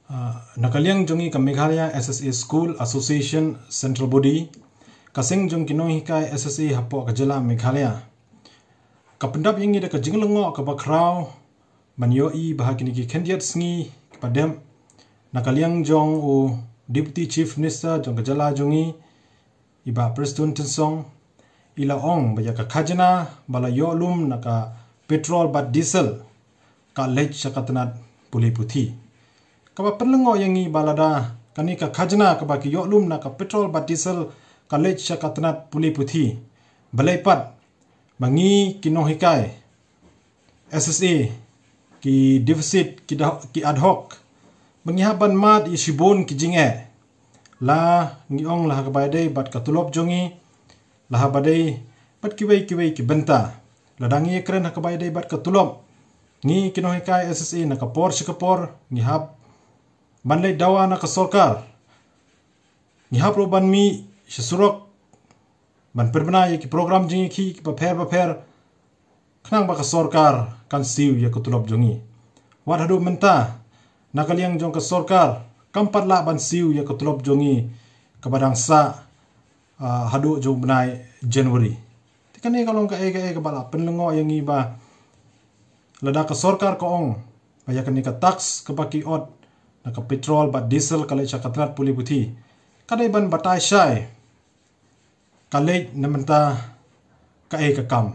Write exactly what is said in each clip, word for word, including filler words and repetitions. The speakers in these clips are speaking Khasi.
Ah, na ka liang jong ngi ka Meghalaya S S A School Association Central Body, ka seng jong ki nonghikai S S A hapoh ka jylla Meghalaya, ka pyndap ïa ngi da ka jinglyngngoh kaba khraw ban ïohi ba ha kine ki khyndiat sngi kiba dep, na ka liang jong u Deputy Chief Minister jong ka jylla jong ngi, i Bah Prestone Tynsong, i la ong ba ïa ka khajna ba la ïoh lum na ka petrol bad diesel ka leit sha ka tnat pule puthi. Kaba pynlyngngoh ïa ngi ba lada kane ka khajna kaba ki ïoh lum na ka petrol bad diesel ka leit sha ka tnat pule puthi, balei pat ba ngi ki nonghikai S S A, ki deficit, ki, da, ki ad hoc, ba ngi hap ban mad ïa shibun ki jingeh. La ngi ong la ha kaba ïadei bad ka tulop jong ngi, la ha ba dei bad kiwei kiwei ki bynta. Lada ngi ïakren ha kaba ïadei bad ka tulop, ngi ki nonghikai S S A na ka por sha ka por ngi hap ban leit dawa na ka sorkar. Ngi hap ruh ban mih sha surok ban pynbna ïa ki program jingïakhih kiba pher ba pher, khnang ba ka sorkar kan siew ïa ka tulop jong ngi. Wat haduh mynta, na ka liang jong ka sorkar kam pat lah ban siew ïa ka tulop jong ngi kaba dang sah, ah, haduh jong u bnai January. Te kane ka long kaei kaei kaba la pynlyngngoh ïa ngi ba lada ka sorkar ka ong ba ïa kane ka tax kaba ki ot na ka petrol bad diesel ka leit sha ka tnat pule puthi, ka dei ban batai shai ka leit na bynta kaei ka kam.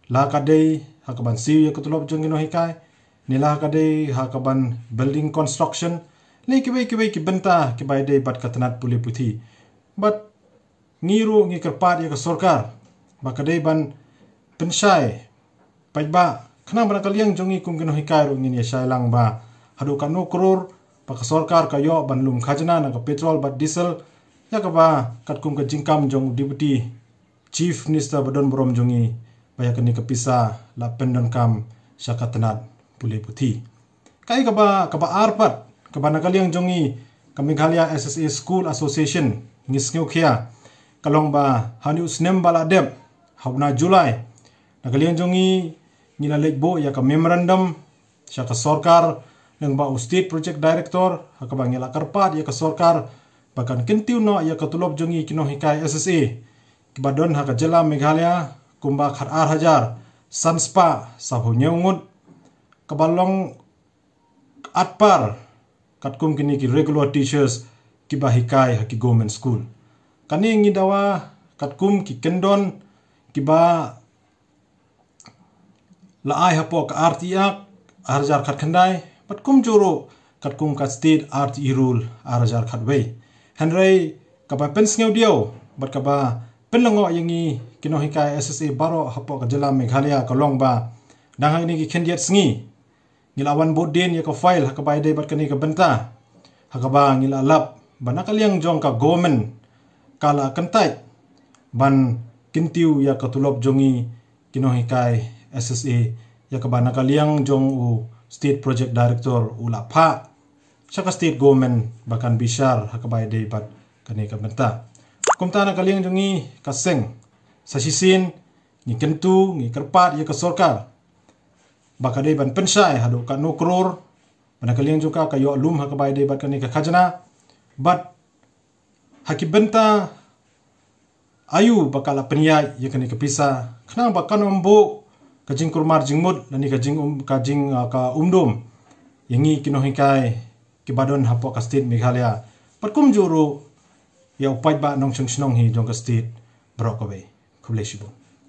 La ka dei ha ka ban siew ïa ka tulop jong ki nonghikai, ne la ka dei ha ka ban building construction, ne kiwei kiwei ki bynta kiba ïadei bad ka tnat pule puthi. Bad ngi ruh ngi kyrpad ïa ka sorkar ba ka dei ban pynshai paidbah, khnang ba na ka liang jong ngi kum ki nonghikai ruh ngin ïa shai lang ba haduh katno klur ba ka sorkar ka ïoh ban lum khajna na ka petrol bad diesel, ïa kaba katkum ka jingkam jong u Deputy Chief Minister ba don burom jong ngi, ba ïa kane ka pisa la pyndonkam sha ka tnat pule puthi. Kaei kaba, kaba ar pat kaba na ka liang jong ngi ka Meghalaya S S A School Association ngi sngewkhia, ka long ba ha une u snem ba la dep, ha u bnai July, na ka liang jong ngi ngi la leit buh ïa ka memorandum sha ka sorkar lyngba u State Project Director, ha kaba ngi la kyrpad ïa ka sorkar ba kan kyntiew noh ïa ka tulop jong ngi ki nonghikai S S A kiba don ha ka jylla Meghalaya kumba khat ar hajar san spah saphew hynñiew ngut, kaba long at par katkum kine ki regular teachers kiba hikai ha ki government school. Kane ngi dawa katkum ki kyndon kiba la ai hapoh ka R T Act ar hajar khatkhyndai, bad kumjuh ruh katkum ka State R T E Rule ar hajar khatwei. Hynrei kaba pynsngewdiaw bad kaba pynlyngngoh ïa ngi ki nonghikai S S A baroh hapoh ka jylla Meghalaya ka long ba dang ha kine ki khyndiat sngi ngi la wan bud dien ïa ka file ha kaba ïadei bad kane ka bynta, ha kaba ngi la lap ba na ka liang jong ka government ka la kyntait ban kyntiew ïa ka tulop jong ngi ki nonghikai S S A, ïa kaba na ka liang jong u State Project Director u la phah sha ka state government ba kan bishar ha kaba ïadei bad kane ka bynta. Kumta na ka liang jong ngi ka seng, sa shisien ngi kyntu, ngi kyrpad ïa ka sorkar ba ka dei ban pynshai haduh katno klur ba na ka liang jong ka ka ïoh lum ha kaba ïadei bad kane ka khajna, bad ha ki bynta aïu ba ka la pynïaid ïa kane ka pisa, khnang ba kan ym buh ka jingkulmar jingmut lane ka jing um, ka jing, ah, ka umdum ïa ngi ki nonghikai kiba don hapoh ka state Meghalaya, bad kumjuh ruh ïa u paidbah nongshong shnong hi jong ka state baroh kawei. Khublei shibun.